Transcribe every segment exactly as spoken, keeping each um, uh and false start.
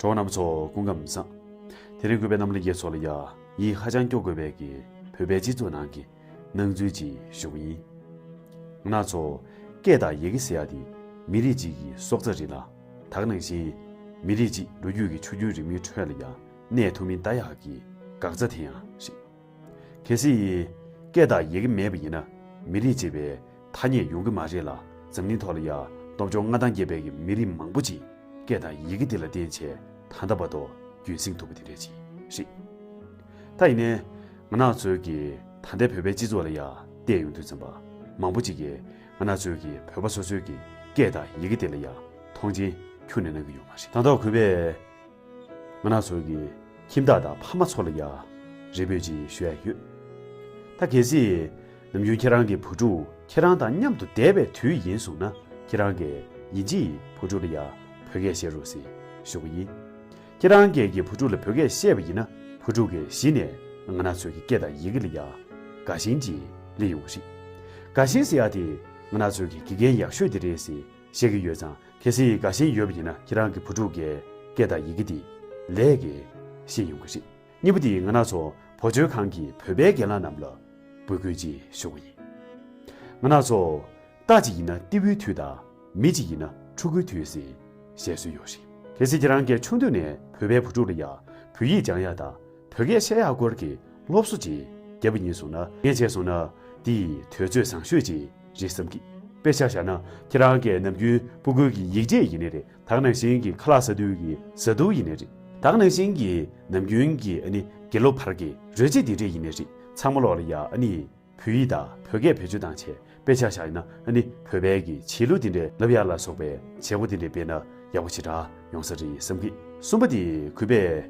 གྲོགས་རྣམ་པ་ཚོ་སྐུ་ཁམས་བཟང་། དེ་རིང་གུས་པའི་རྣམ་པ་ལྷན་རྒྱས་ཚོ་ལ་ཡ་ཡིད་ཧ་ཅང་སྐྱོ་དགོས་པའི་གི་བོད་པའི་སྤྱི་ཚོགས་ནང་གི་སྣང་ཚུལ་ཅིག་ཞུ་གི་ཡིན། ང་རང་ཚོ་སྐད་དང་ཡི་གེ་ཟེར་ཡ་དེ་མི་རིགས་གཅིག་གི་སྲོག་རྩ་རེད་ལ། ད་ག་ནང་བཞིན་མི་རིགས་གཅིག་ལོ་རྒྱུས་ཀྱི་ཆུ་རྒྱུན་རིང་མོའི་ཁྲོད་ལ་ཡ་གནས་ཐུབ་མིན་ལྟ་ཡག་གི་འགག་རྩ་དེ་ཡང་རེད། གལ་སྲིད་སྐད་དང་ཡི་གེ་མེད་པ་ཡིན་ན་མི་རིགས་ཅེས་པའི་ཐ་སྙད་ཡོང་གི་མ་རེད་ལ། འཛམ་གླིང་ཐོག་ལ་ཡ་སྟོབས་འབྱོར་མངའ་ཐང་རྒྱས་པའི་གི་མི་རིགས་མང་པོ་ཅིག་སྐད་དང་ཡི་གེ་འདི་ལ་བརྟེན་བྱས་ད་ལྟ་བར་དུ་རྒྱུན་བསྲིངས་ཐུབ་པ་དེ་འདྲ་ཅིག་རེད། ད་ཡིན་ནའི་ང་རང་ཚོའི་གི་ད་ལྟའི་བོད་པའི་སྤྱི་ཚོགས་ལ་ཡ་བལྟས་ཡོང་དུས་ཙམ་པ་མང་པོ་ཅིག་གིས་ང་རང་ཚོའི་གི་བོད་པ་སོ་སོའི་གི་སྐད་དང་ཡི་གེ་དེ་ལ་ཡ་མཐོང་ཆེན་ཁྱོན་ནས་གནང་གི་ཡོད་མ་རེད། དང་ཐོག་གུས་པས་ང་རང་ཚོའི་གི་ཁྱིམ་བདག་དང་ཕ་མ་ཚོ་ལ་ཡ་རེ་འབོད་ཅིག་ཞུ་ཡ་ཡོད། ད་གལ་སྲིད་ནམ་རྒྱུན་ཁྱེད་རང་གི་བུ་ཕྲུག་ཁྱེད་རང་དང་མཉམ་དུ་བསྡད་པའི་དུས་ཡིན་སོང་ན་ཁྱེད་རང་གིས་དབྱིན་ཇིའི་བུ་ཕྲུག་ལ་ཡ་བོད་སྐད་བཤད་རོགས་ཟེར་ཞུ་གི་ཡིན། ཁྱེད་རང་གིས་གི་བུ་ཕྲུག་ལ་བོད་སྐད་བཤད་པ་ཡིན་ན་བུ་ཕྲུག་གིས་གཞི་ནས་ང་རང་ཚོའི་གི་སྐད་དང་ཡི་གེ་ལ་ཡ་དགའ་ཞེན་ཅིག་སླེབས་ཡོང་གི་རེད། དགའ་ཞེན་ཟེར་ཡ་དེ་ང་རང་ཚོའི་གི་དགེ་རྒན་ཡག་ཤོས་དེ་རེད་ཟེར་བཤད་ཀྱི་ཡོད་ཙང་། གལ་སྲིད་དགའ་ཞེན་ཡོད་པ་ཡིན་ན་ཁྱེད་རང་གི་བུ་ཕྲུག་གིས་སྐད་དང་ཡི་གེ་འདི་ལས་ཀྱིས་ཤེས་ཡོང་གི་རེད། གཉིས་པ་དེ་ང་རང་ཚོ་བུ་བཅོལ་ཁང་གི་བོད་པའི་རྒན་ལགས་རྣམས་ལ་འབོད་སྐུལ་ཅིག་ཞུ་གི་ཡིན། ང་རང་ཚོ་རྟ་གཅིག་ཡིན་ན་རྟེའུའི་དུས་དང་མི་གཅིག་ཡིན་ན་ཕྲུ་གུའི་དུས་ཟེར་བཤད་སྲོལ་ཡོད་རེད། གལ་སྲིད་ཁྱེད་རང་གིས་ཆུང་དུས་ནས་བོད་པའི་བུ་ཕྲུག་ལ་ཡ་བོད་ཡིག་སྦྱང་ཡ་དང་བོད་སྐད་བཤད་ཡག་སྐོར་གྱི་སློབ་གསོ་ཅིག་བརྒྱབ་པ་ཡིན་སོང་ན། ངས་བྱས་སོང་ན་འདི་ཡི་དུས་ཚོད་བཟང་ཤོས་ཅིག་རེད་བསམ་གི། དཔེ་ཆ་བཞག་ན་ཁྱེད་རང་གི་ནམ་རྒྱུན་སྤུ་གུ་གི་ཡིག་ཆ་ཡིན་ནའི་རེད། ད་ག་ནང་བཞིན་གྱི་ཁ་ལག་ཟ་དུས་ཀྱི་ཟ་དུག་ཡིན་ནའི་རེད། ད་ག་ནང་བཞིན་གྱི་ནམ་རྒྱུན་གྱི་ཨ་ནི་དགེ་སློབ་བར་གྱི་རོལ་ཆ་འདི་འདྲས་ཡིན་ནའི་རེད། ཚང་མ་ལོག་ལ་ཡ་ཨ་ནི་བོད་ཡིག་དང་བོད་སྐད་བེད་སྤྱོད་བཏང་བྱས་དཔེ་ཆ་བཞག་ཡིན་ན་ཨ་ནི་བོད་པའི་གི་བྱིས་གླུ་དེ་འདྲས་ལབ་ཡག་ལ་སོགས་པའི་བྱེད་སྒོ་དེ་འདྲས་སྤེལ་ན་ཡག་པོ་ཞེ་དྲག་ཡོང་ས་རེད་བསམ་གི། གསུམ་པ་དེ་གུས་པས་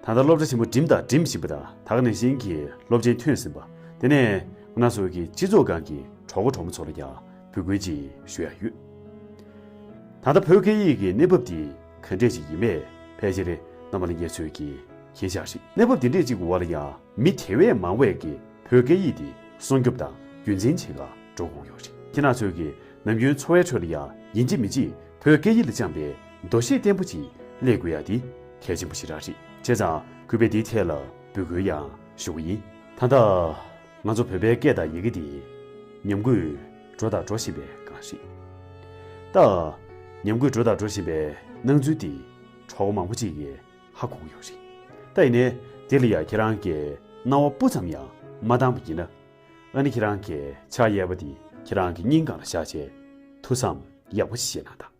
ད་ལྟ་སློབ་གྲྭ་ཆེན་པོ་འགྲིམ་དང་འགྲིམ་བཞིན་པ་དང་ད་ག་ནང་བཞིན་གྱི་སློབ་ཆེན་ཐོན་ཟིན་པ། དེ་ནས་ང་རང་ཚོ་གི་སྤྱི་ཚོགས་སྒང་གི་གྲོགས་པོ་གྲོགས་མོ་ཚོ་ལ་ཡང་འབོད་སྐུལ་ཅིག་ཞུ་ཡ་ཡོད། ད་ལྟ་བོད་སྐད་ཡིག་གི་གནས་བབ་དེ་ག་འདྲས་ཅིག་ཡིན་མེད་ཕལ་ཆེར་རྣམ་པ་ལྷན་རྒྱས་ཚོས་ཀྱིས་མཁྱེན་བཞག་རེད། གནས་བབ་དེ་འདྲས་ཅིག་གི་འོག་ལ་ཡང་མི་དེ་བས་མང་བས་ཀྱིས་བོད་སྐད་ཡིག་དེ་སྲུང་སྐྱོབ་དང་རྒྱུན་འཛིན་བྱེད་ག་འགྲོ་དགོས་ཡོད་རེད། ཁྱེད་རང་ཚོས་ཀྱིས་ནམ་རྒྱུན་འཚོ་བའི་ཁྲོད་ལ་ཡང་ཡིན་གཅིག་མིན་གཅིག་བོད་སྐད་ཡིག་ལ་བཅངས་པའི་འདུ་ཤེས་བརྟན་པོ་ཅིག་སླེབས་དགོས་ཡ་དེ་གལ་ཆེན་པོ་ཞེ་དྲག་རེད། བྱས་ཙང་གུས་པས་དེའི་ཐད་ལ་འབོད་སྐུལ་ཡང་ཞུ་གི་ཡིན། ད་ལྟ་ང་ཚོ་བོད་པའི་སྐད་དང་ཡི་གེ་འདི་ཉམས་རྒུད་འགྲོ་དང་འགྲོ་བཞིན་པའི་སྒང་རེད། ད་ཉམས་རྒུད་འགྲོ་དང་འགྲོ་བཞིན་པའི་སྣང་ཚུལ་འདི་གྲོགས་པོ་མང་པོ་ཅིག་གིས་ཧ་གོ་གི་ཡོད་རེད། ད་ཡིན་ནའི་དེ་ལ་ཡང་ཁྱེད་རང་གིས་སྣང་བ་སྤུ་ཙམ་ཡང་མ་བཏང་བ་ཡིན་ན། ཨ་ནི་ཁྱེད་རང་གི་ཕྱག་གཡས་པ་འདི་ཁྱེད་རང་གི་སྙིང་གང་ལ་བཞག་བྱས་ཐུགས་བསམ་ཡག་པོ་ཞིག་བཞེས་གནང་དང་